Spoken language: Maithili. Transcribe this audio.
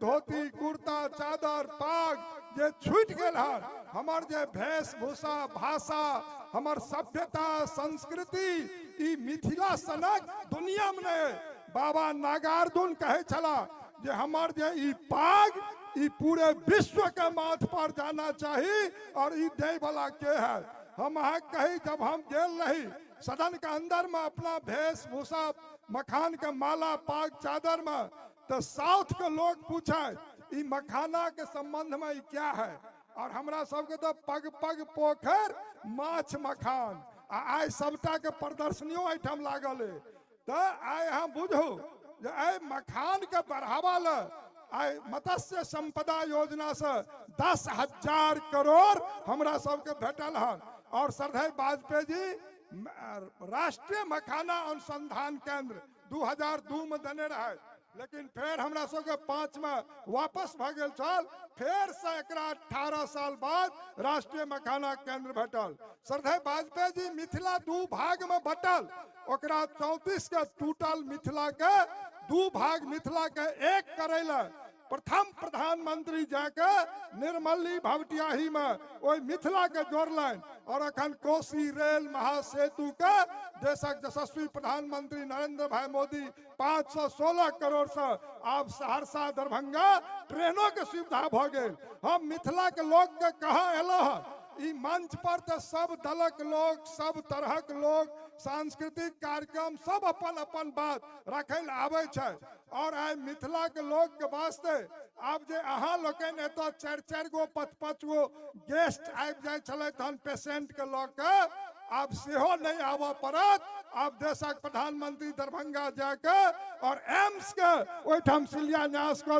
धोती कुर्ता चादर पाग जे छूटि गेल हन, हमर जे वेशभूषा भाषा हमर सभ्यता संस्कृति ई मिथिला सनक दुनिया में नहीं। बाबा नागार्जुन कहे छला जे हमर जे ई पाग ई पूरे विश्व के माथ पर जाना चाही और ई दे वाला के है। हम अहाँ कही जब हम गेल रही सदन के अंदर में अपना वेशभूषा मखान के माला पाग चादर में, तो साउथ के लोग पूछे ई मखाना के संबंध में ई क्या है, और हमरा सबके तो पग पग पोखर माछ मखान आ आइ सबटा के प्रदर्शनियों एहिठाम लागल है। तो आइ हम बुझू जे एहि मखान के बढ़ावा ल आइ मत्स्य संपदा योजना से 10,000 करोड़ हमरा सबके भेटल हन। और श्रद्धेय वाजपेयी जी राष्ट्रीय मखाना अनुसंधान केंद्र 2002 में देने रहे, लेकिन फिर हमरा सबके 5 में वापस भऽ गेल छल। फेर से एकरा 18 साल बाद राष्ट्रीय मखाना केंद्र भेटल। श्रद्धेय वाजपेयी जी मिथिला 2 भाग में बटल, ओकरा 34 के टूटल मिथिला के 2 भाग मिथिला के एक करे ला प्रथम प्रधानमंत्री जाके निर्मली भवटियाही में ओहि मिथिला के जोड़लनि। और अखन कोसी रेल महासेतु के देशक यशस्वी प्रधानमंत्री नरेंद्र भाई मोदी 516 करोड़ से आब सहरसा दरभंगा ट्रेनों के सुविधा भ गेल। हम मिथिला के लोग के कहाँ एलो हन, ई मंच पर तो सब दलक लोग सब तरहक लोग सांस्कृतिक कार्यक्रम सब अपन अपन बात रखे ला आबै छै। और आइ मिथिला के लोग के वास्ते आब जे अहाँ लोकनि एतऽ 4-4 गो 5-5 गो गेस्ट आबि जाइ छलै तहन पेशेंट के लऽ के, आब सेहो नहि आबऽ पड़त। आब देशक प्रधानमंत्री दरभंगा जाके और एम्स के ओहिठाम शिलान्यास कऽ